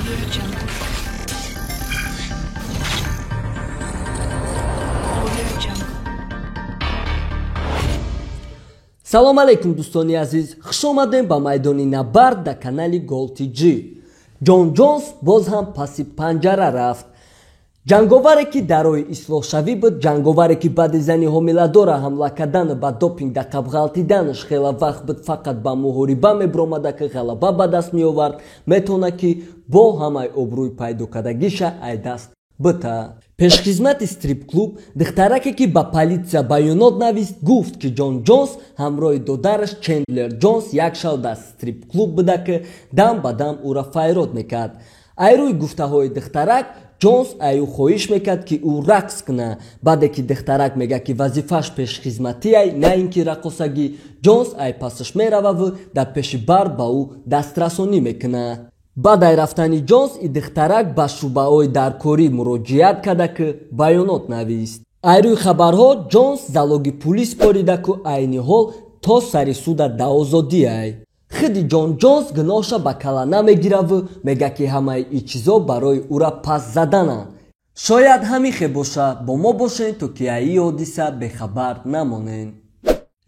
Audio Jungle. Audio Jungle. Салом алейкум, дӯстони азиз, хуш омадем ба майдони набард дар канали Гол Тҷ. Ҷон Ҷонс боз ҳам паси панҷара рафт. Ҷанговаре, ки дар роҳи ислоҳшавӣ буд, ҷанговаре, ки баъди зани ҳомиладора ҳамла кардану ба допинг дар қабғалтиданаш хела вақт буд, фақат ба муҳориба мебиромада, ки ғалаба ба даст меовард, метавонад, ки бо ҳамаи обрӯи пайдо кардагиша ай даст бита. Пешхизмати стрип-клуб, духтараке, ки ба политсия баёнот навист, гуфт, ки Ҷон Ҷонс ҳамроҳи додараш Чендлер Ҷонс як шав дар стрип-клуб буда, ки дам ба дам ӯра файрод мекард. Ай рӯи гуфтаҳои духтарак, Ҷонс ай ӯ хоҳиш мекард, ки ӯ рақс куна. Баъде ки духтарак мегӯяд, ки вазифааш пешхизматиай, на ин ки раққосагӣ, Ҷонс ай пасаш мерававу дар пеши бар ба ӯ дастрасонӣ мекунад. Баъд ай рафтани Ҷонс, и духтарак ба шӯъбаҳои даркорӣ муроҷиат карда, ки баёнот навист. Ай рӯи хабарҳо, Ҷонс залоги пулӣ супорида, ку айни ҳол то сари суда даозодиай. Худи Ҷон Ҷонс гуноҳша ба кала намегираву мегӯяд, ки ҳамаи ин чизо барои ӯра пас задананд. Шояд ҳамин хел боша, бо мо бошед, то ки аз ин ҳодиса бехабар намонед.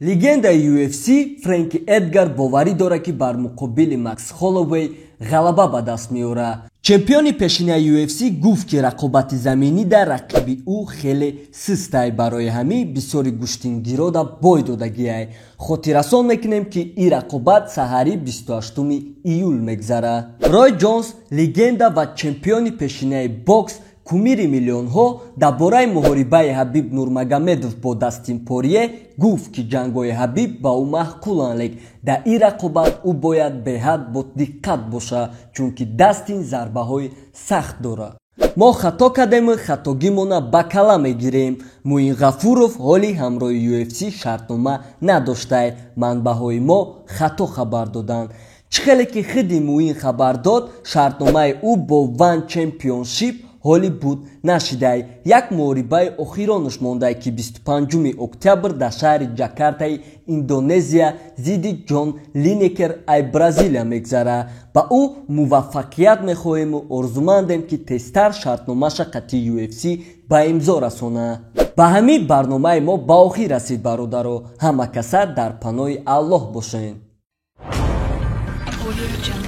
Легендаи UFC Френки Эдгар боварӣ дорад, ки бар муқобили Макс Холлоуэй ғалаба ба даст меорад. Чемпиони пешинаи UFC гуфт, ки рақобати заминӣ дар рақиби ӯ хеле систай, барои ҳамин бисёри гӯштингирода бой додагиай. Хотиррасон мекунем, ки ин рақобат саҳари 28 июл мегзарад. Рой Ҷонс, легенда ва чемпиони пешинаи бокс, кумири миллионҳо, дар бораи муҳорибаи Ҳабиб Нурмагомедов бо Дастин Порье гуфт, ки ҷангҳои Ҳабиб ба ӯ маъқуланд, лек дар ин рақобат ӯ бояд беҳад бодиққат бошад, чунки Дастин зарбаҳои сахт дорад. Мо хато кардему хатогимона ба кала мегирем. Муин Ғафуров ҳоли ҳамроҳи UFC шартнома надоштай. Манбаъҳои мо хато хабар доданд. Чӣ хеле ки худи Муин хабар дод, шартномаи ӯ бо One Championship ҳоли буд нашидай. Як муҳорибаи охиронаш мондай, ки 25 октябр дар шаҳри Ҷакартаи Индонезия зидди Ҷон Линекер ай Бразилия мегзарад. Ба ӯ муваффақият мехоҳему орзумандем, ки тезтар шартномаша қатъи UFC ба имзо расонад. Ба ҳамин барномаи мо ба охир расид, бародаро. Ҳама каса дар паноҳи Аллоҳ бошед. Audio Jungle.